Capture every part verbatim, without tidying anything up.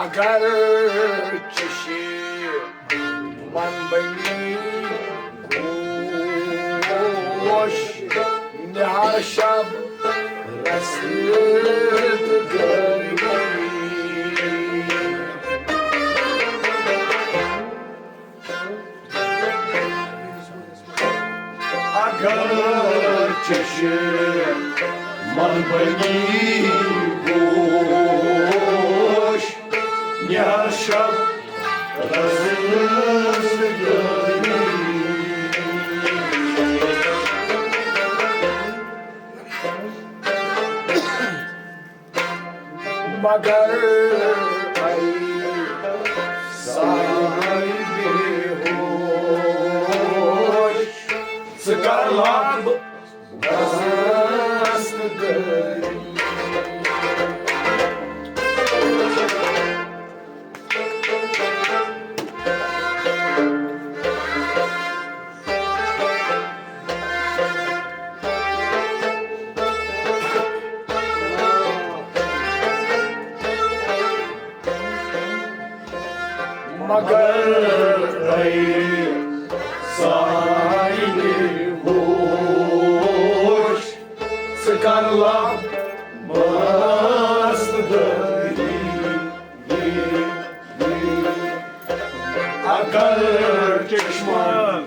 اگر چشی من بنی گوش، نہار شب رسید گرمی۔ اگر چشم من بنی گوش، نہار شب رسید گرمی۔ مگر اے صاحب ہوش، ژٕ کر لب دست دری۔ مگر اے ساحل ہوش، ژٕ کر لب مست دری۔ اگر چشمن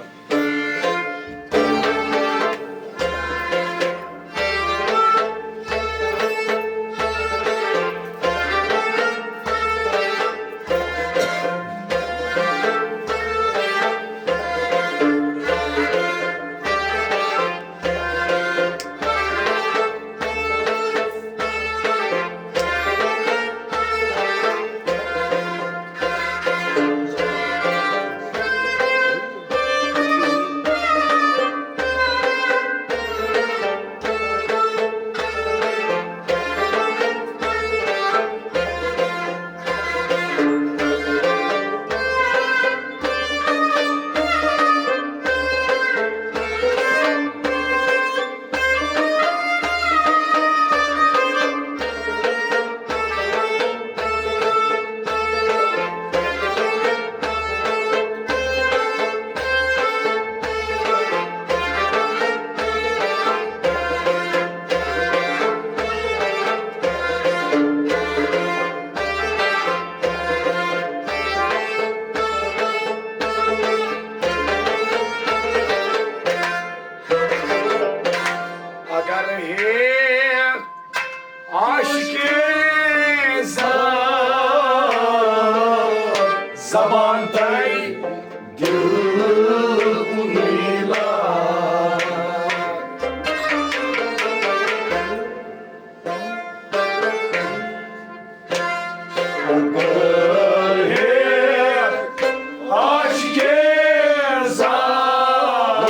اگر ہے عاشق زبان تئی دل کُنُے لاگ۔ اگر ہے عاشق زبان،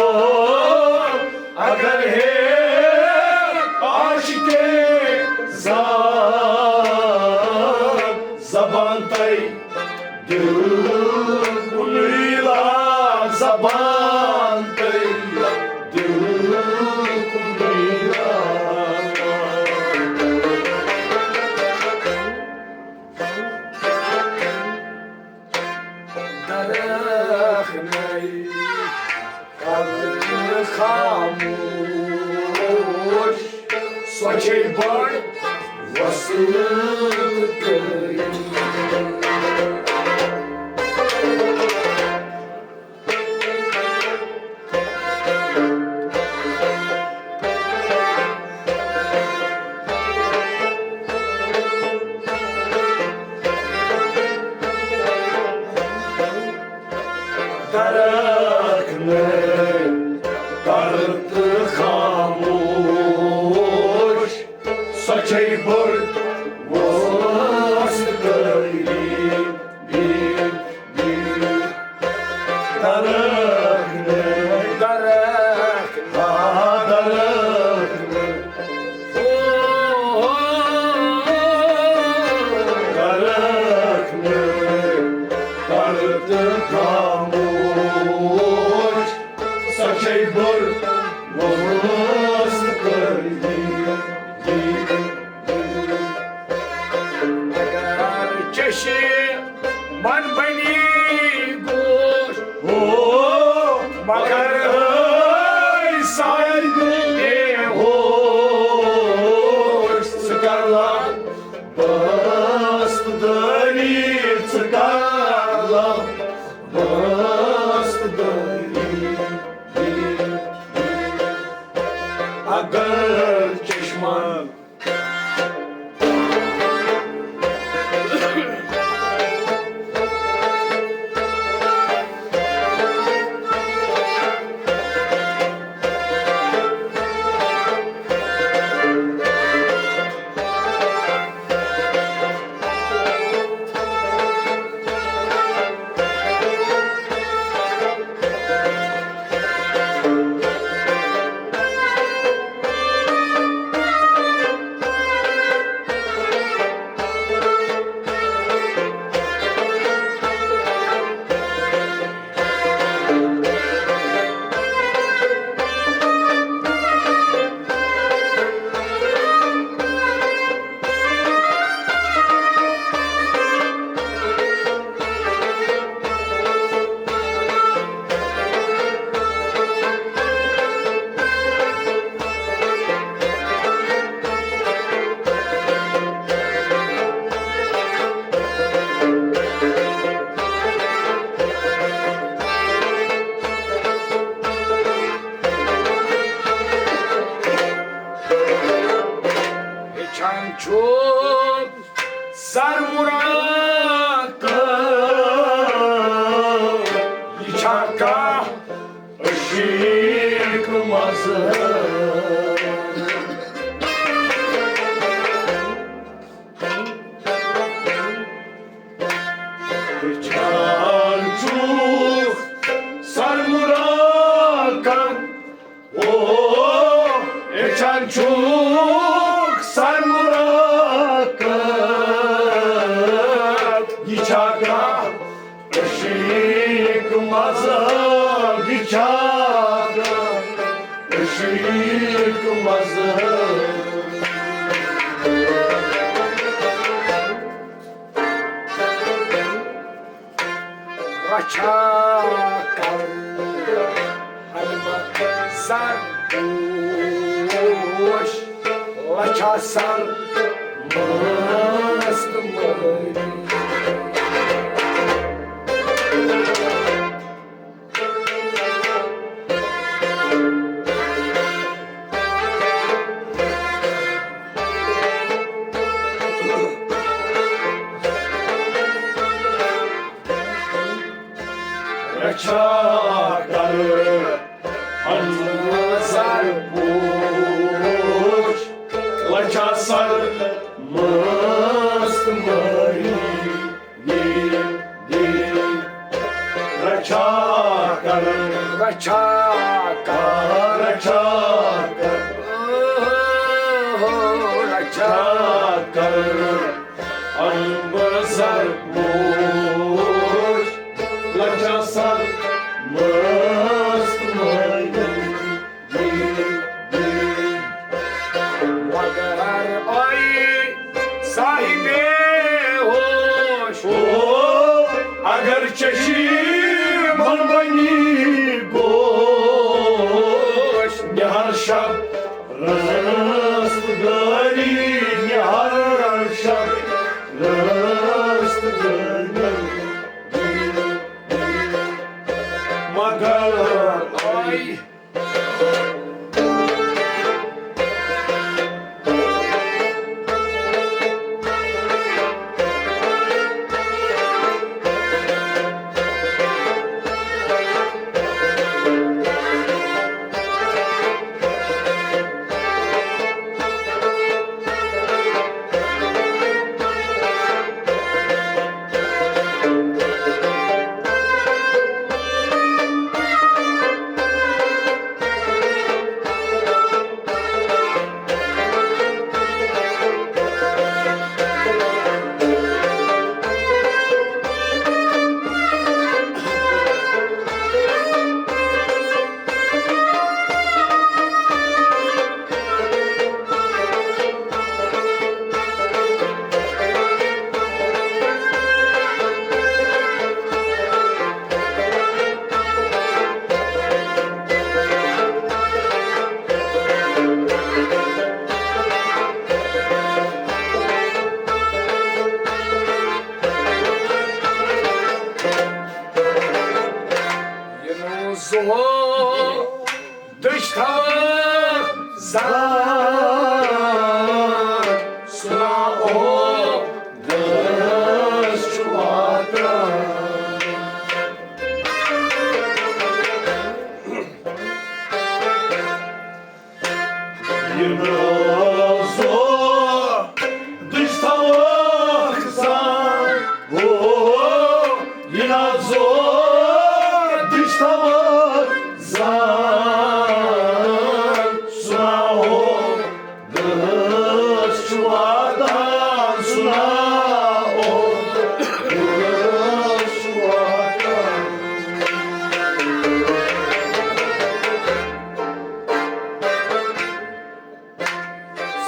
اگر ہے عاشق زبان، زبان تئی دل کُنُے لاگ، زبان تئی دل کُنُے لاگ۔ درخنَے کَرٕ خاموش، سۄ چھے بٔڑ وصلت کٲری۔ درخنَے کَرٕ خاموش، سۄ چھے بٔڑ وصلت کٲری۔ درخنَے، درخنَے، آ، درخنَے۔ درخنَے، کَرٕ خاموش، سۄ چھے بٔڑ وصلت کٲری۔ وٕچھان چھُ سر مُراقب، یہِ چھا کانٛہہ عشیٖق مظہر؟ وٕچھان چھُکھ سر مُراقب، او، وٕچھان چھُکھ سر مُراقب، یہِ چھا کانٛہہ عشیٖق مظہر؟ یہِ چھا کانٛہہ عشیٖق مظہر؟ رچھا کر حلمہٕ زر پوش، لچھا سر مست مٲری۔ رچھا کر انوزر پوش، لچھا سر مست مٲری۔ رچھا کر، رچھا کر، رچھا کر، رچھا کر، انبر سر پوش، لچھا سر مست مٲنی۔ مگر آئی صاحب ہوش۔ او، اگر چشی من بنی گوش۔ نہر شب رست گری، نہر شب رست گری۔ مگر آئی یِنہٕ زُہو دٔچھ تھاوان زان، سُنا او دٔچھ چھُ واتان۔ یہِ نازو دٔچھ تھاوَکھ زان۔ او، یہِ نازو دٔچھ تھاوَکھ زان۔ سُنا او دٔچھ چھُ واتان، سُنا او دٔچھ چھُ واتان۔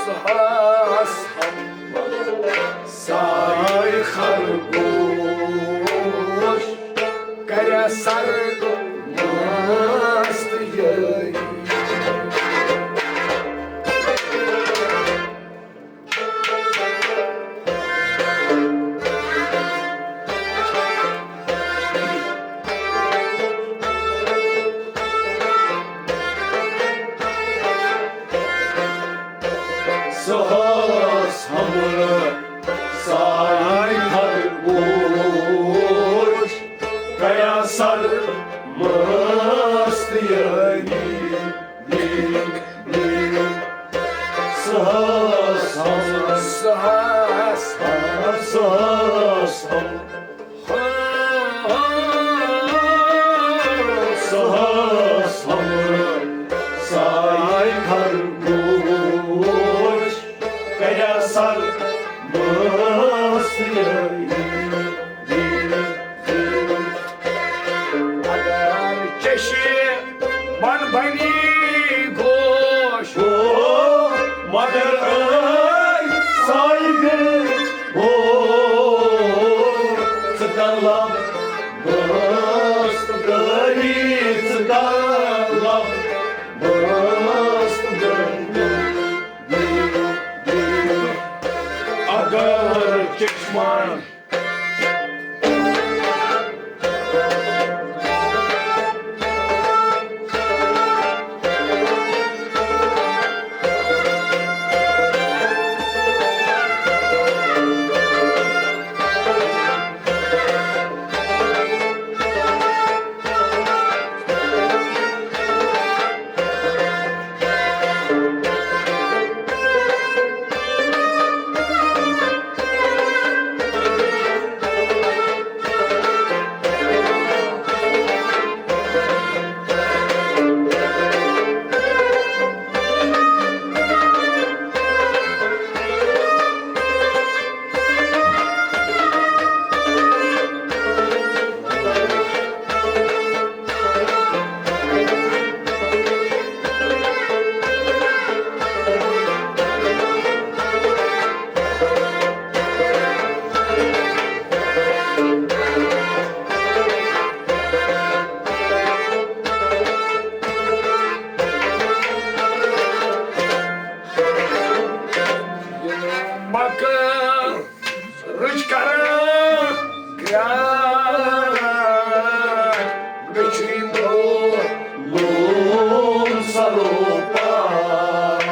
سُہاس ہم ساے خرگوش کریا سر مست یٲری۔ سُہاس ہمر ساے خرگوش، کریا سر مست یاری۔ سہاس ہم، سہاس، سہاس ہم، سہاس ہم، ساے خرگوش، کریا سر مست یاری۔ اگر چشی من بنی گوش، او مگر ٲے سایہِ گٔے گوش، ژٕ کر لب دست داری، ژٕ کر لب دست داری۔ اگر چشمان مکہ رٕچ کران گرٛان، مےٚ چھُے مول لون سروپار۔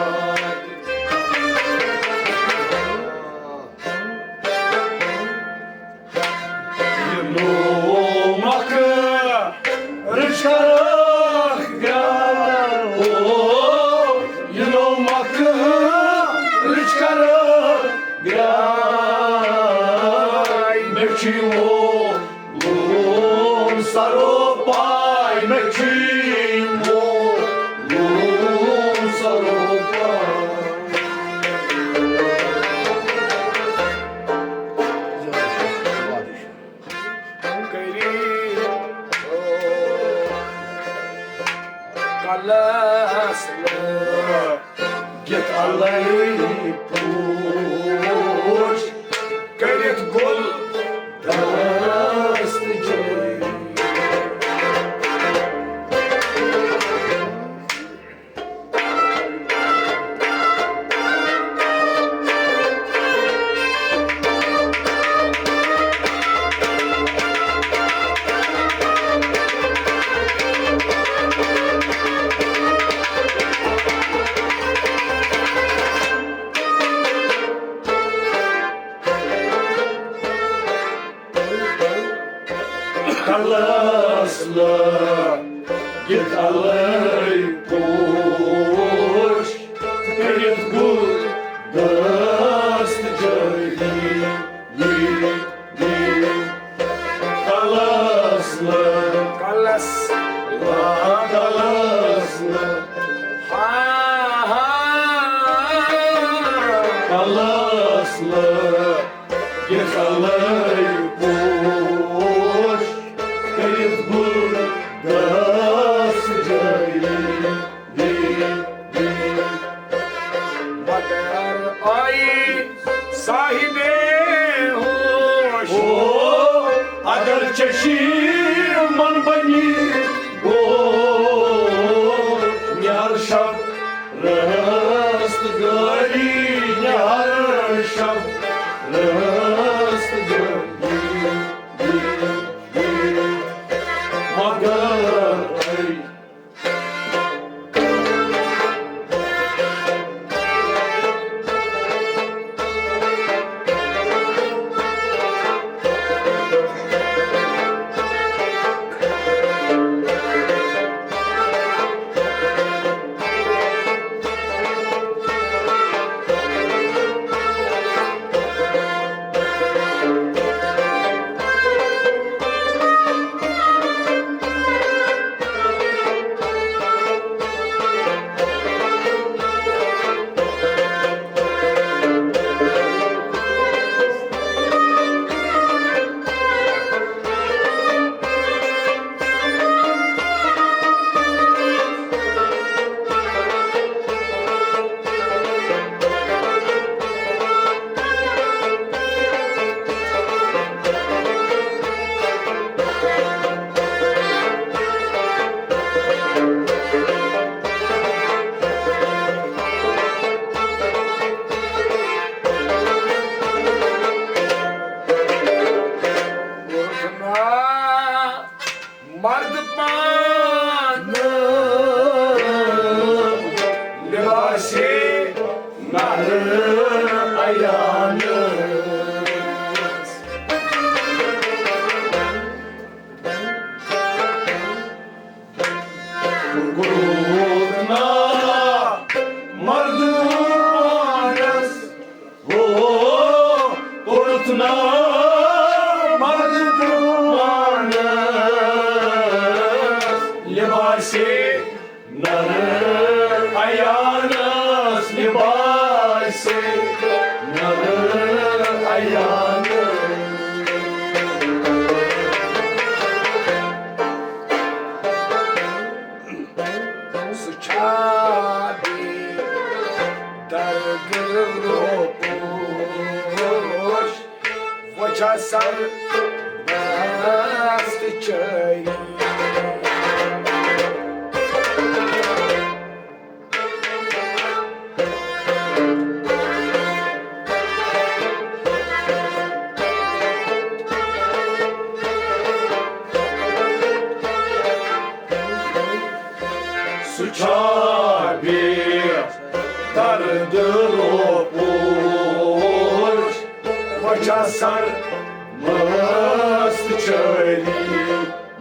یہِ نوٚو مکہ رٕچ کران گرٛان، او، یہِ نوٚو مکہ رٕچ کران گرٛان، مےٚ چھُ یِمو لون سرو پاے، مےٚ چھُ یِمو لون سرو پاے۔ کٔرِتھ کلس لٲگِتھ الے پوش، کٔرِتھ گُل دست جٲری۔ کلس لٲگِتھ الے پوش، کٔرِتھ گُل دست جٲری۔ کلس لٲ، کلس لٲ، کلس لٲ۔ ہا، ہا۔ کلس لٲ، یہِ کلے پوش، کٔرِتھ گُل دست جٲری۔ مگر آیی صاحبِ ہوش۔ او، اگر چشی من بنی گوش، نیار شب رست گٲری، نیار شب رست گٲری۔ مگر اے مردمانس لباسے نر عیانس لباسے نر عیانس۔ سُہ چھا بے درد روپوش، وۄنۍ چھا سر مست چٲری۔ سُہ چھا بے درد روپوش، وۄنۍ چھا سر مست چٲری۔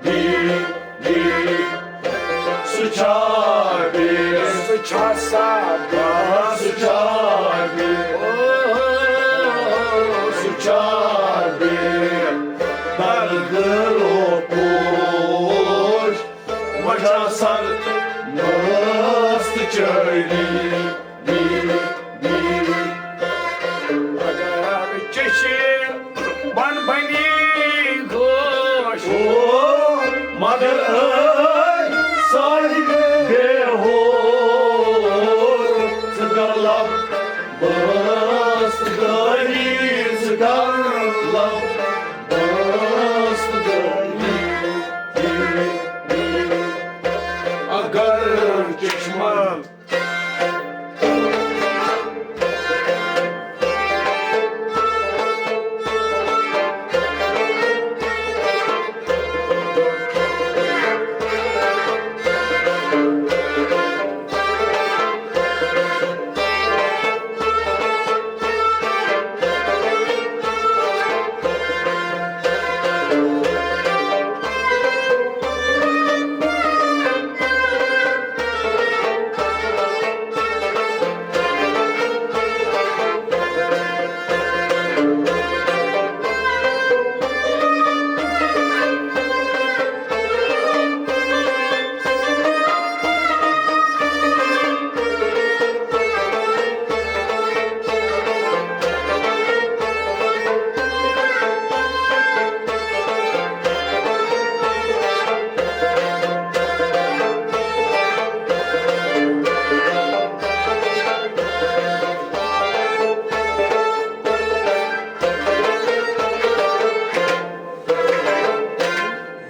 B, B. سُہ چھا بے، سُہ چھا سا بے، سُہ چھا بے، او، سُہ چھا بے درد روپوش، وۄنۍ چھا سر مست چٲری۔ اگر چشمن بنی گوش۔ او، مگر ٲے صاحب بے ہوش، ژٕ کر لب بس گٲری، ژٕ کر لب بس گٲری۔ اگر چشمن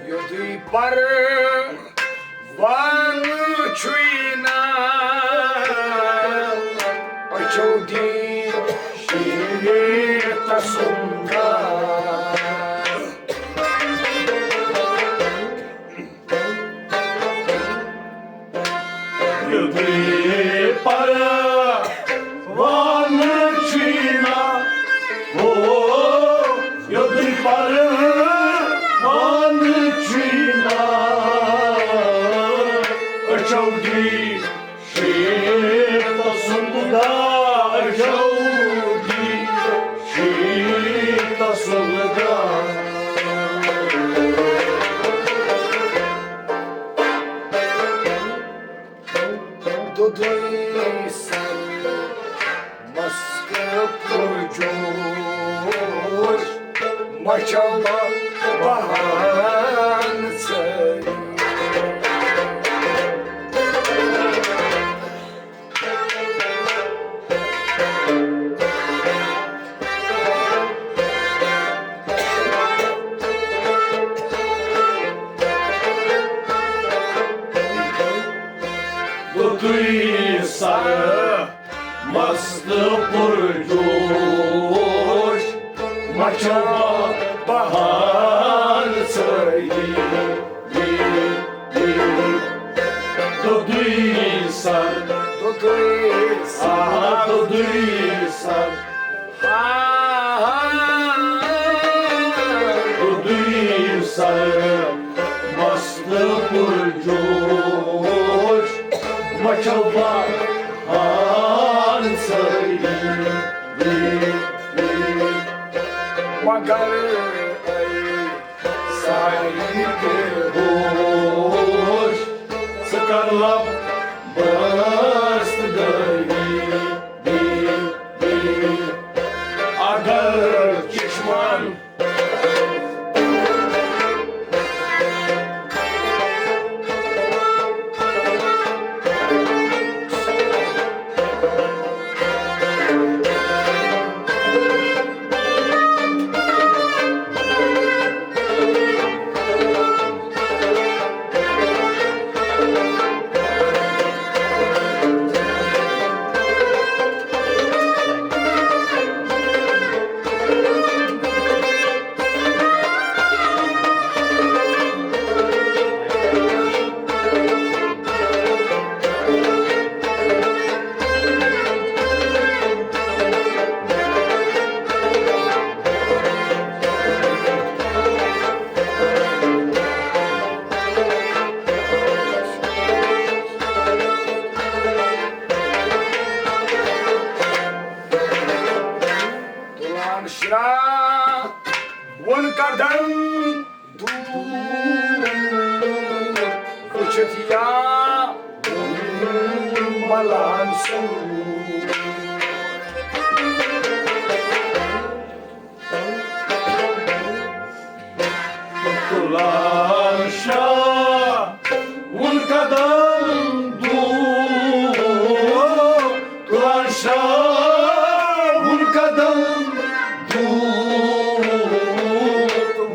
یُتُے پروان چھُے نا أچھو دِتھ شیٖرِتھ تسُنٛد۔ یُتُے پروان چھُے نا، او، یُتُے پروان چھُے نا، أچھو دی شیٖرِتھ تسُنٛد گاش، أچھو دی شیٖرِتھ تسُنٛد گاش۔ دُدُے سر مست پُرجوش، مچھو بہان سٲری۔ دُدُے سر مست پُرجوش، مچھو بہان سٲری۔ دُدُے سر، دُدُے سر، آ، دُدُے سر۔ دُدُے سر مست پُرجوش، مچھو بہان سٲری۔ اگر اے ساری بے ہوش، ژٕ کر لب بست گری، اگر چشمن تُلان شرٛاہ وُن قدم دوٗر، وٕچھِتھ یا ملان سوٗر۔ تُلان شرٛاہ وُن قدم دوٗر، تُلان شرٛاہ وُن قدم دوٗر،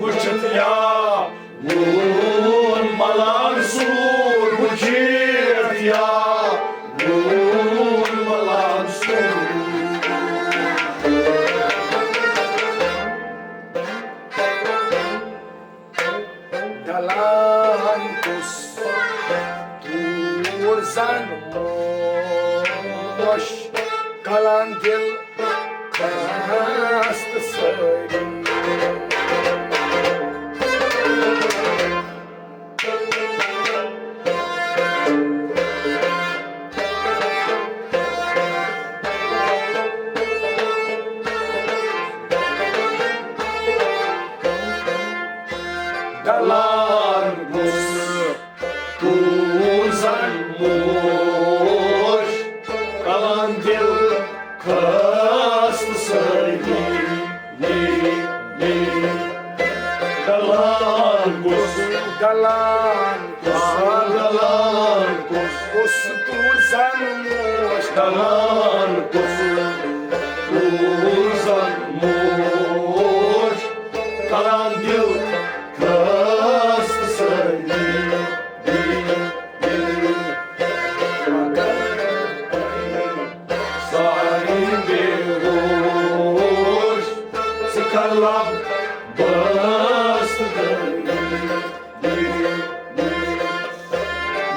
وٕچھِتھ یا وُن ملان سوٗر، وٕچھِتھ یا وُن ملان سوٗر۔ ڈلان کُس توٗر زن موش، کلان دِل خستہٕ سٲری۔ ڈلان کُس توٗر زن موش، کلان دِل خستہٕ سٲری۔ ڈلان کُس، ڈلان کُس، ڈلان کُس، کُس توٗر زن موش، ڈلان کُس توٗر زن موش، کلان دِل خستہٕ سٲری۔ ساری بے ہوش، ژٕ کر لب بست گٔے۔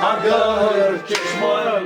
مگر چشمن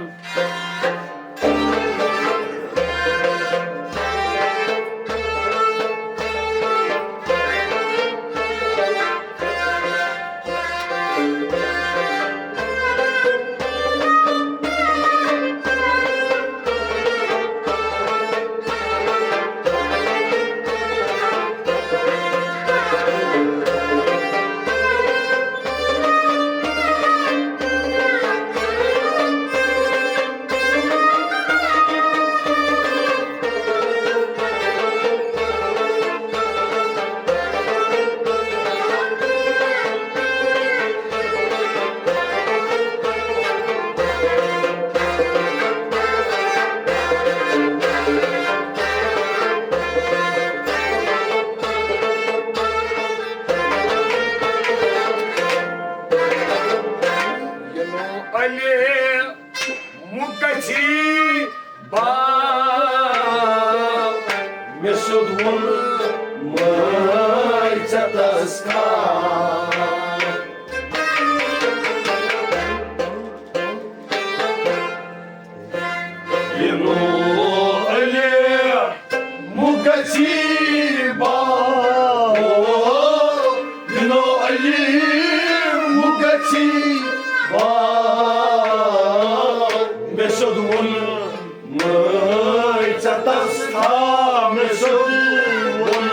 علی مُکَتھی با، مےٚ سیوٚد ووٚن مٲے ژےٚ تَس کھار۔ یِنو علی مُکَتھی با، یِنو علی مُکَتھی با، مےٚ سیوٚد ووٚن مٲے ژےٚ تَس تھاو، مےٚ سیوٚد ووٚن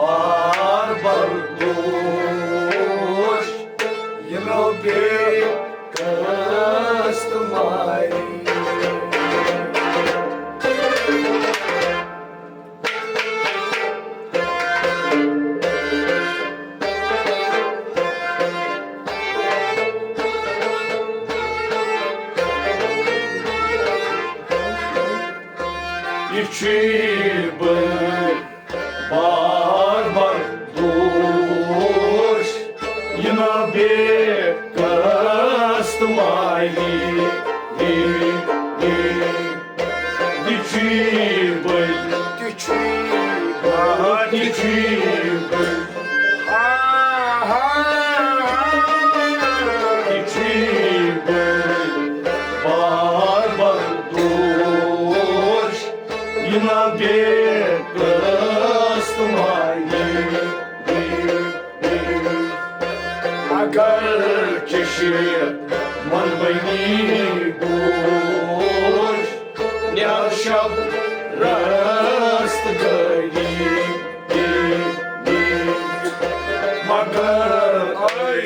بار بار دوش، یہِ نو بیٚیہِ قسط ماری۔ یہِ چھُے بٔلۍ بار بار دوش، یہِ نہ بیٚیہِ قسط ماری۔ تہِ چھُے بٔلۍ، تہِ چھُے بٔلۍ، تہِ چھُے بٔلۍ۔ ہا، ہا، تہِ چھُے بٔلۍ بار بار دوش، یہِ نہ بیٚیہِ قسط مانی۔ اگر چشت من بنی گوش، نیاز شب رست گری، مگر اے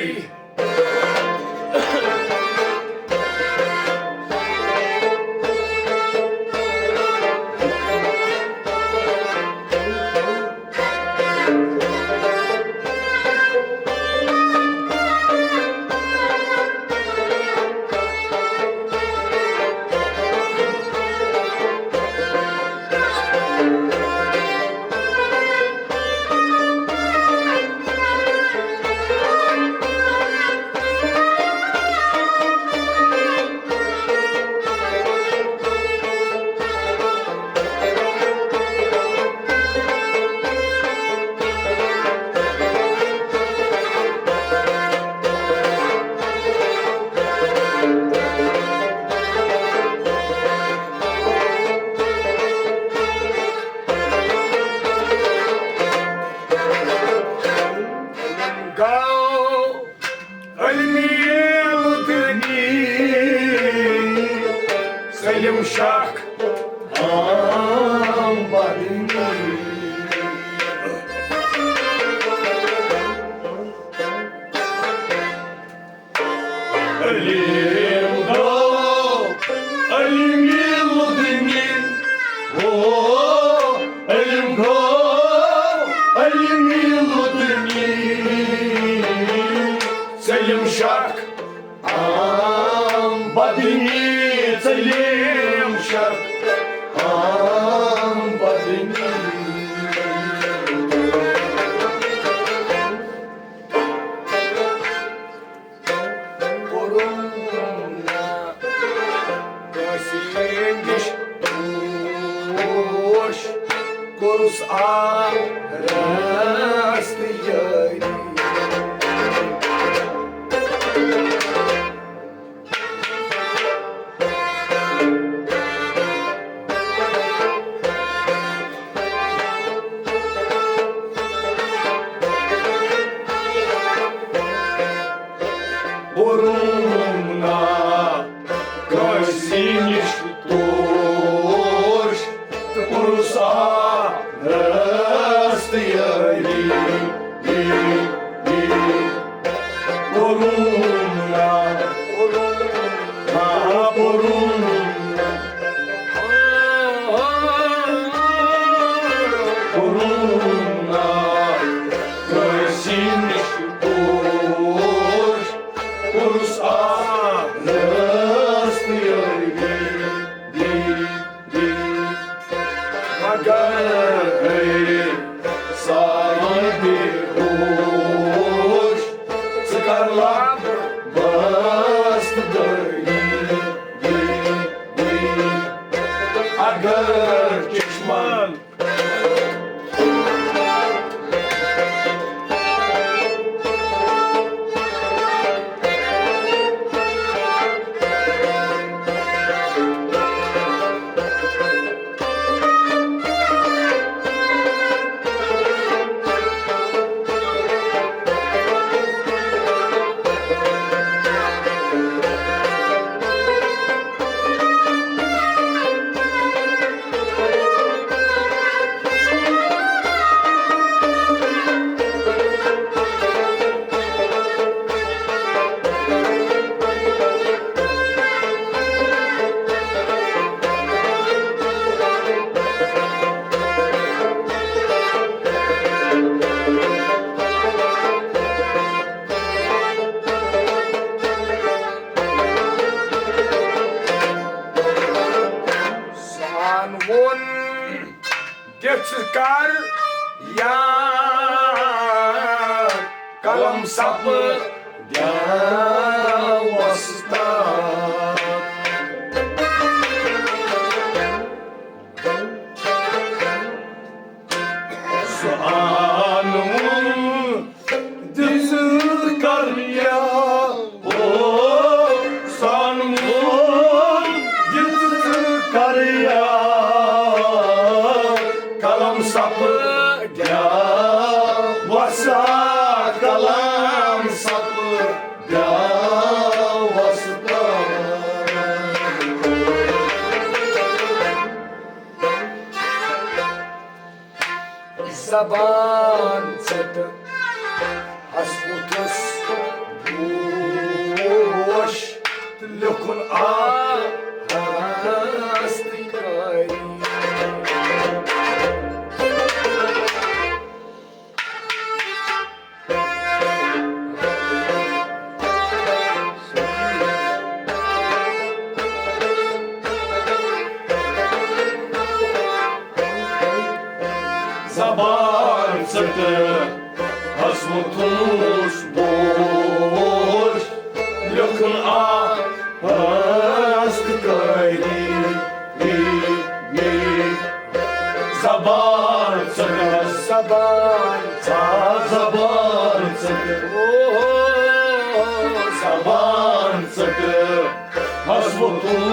گاو علمی لدنی، سلیم شاہ آمبادنی۔ علم گو، علمی لدنی، او، علم گو، علمی لدنی۔ سلیم شاہ آمبادنی، سلیم شاہ آمبادنی۔ کوٚرُم قلم سپہٕ دیا وۄستاد۔ سُہ آنوُن دِژٕ کریا، او، سُہ آنوُن دِژٕ کریا۔ قلم سپہٕ دیا وۄستاد، قلم سپہٕ دیا وۄستاد۔ زبان ژٔٹ ہسوتس بوش، لیکھُن آ ہستکاری۔ زبان ژٔٹ ہسوتس بوش، لیکھُن آ ہستکاری۔ زبان ژٔٹ، زبان ژٔٹ، زبان ژٔٹ، او، زبان ژٔٹ ہسوتس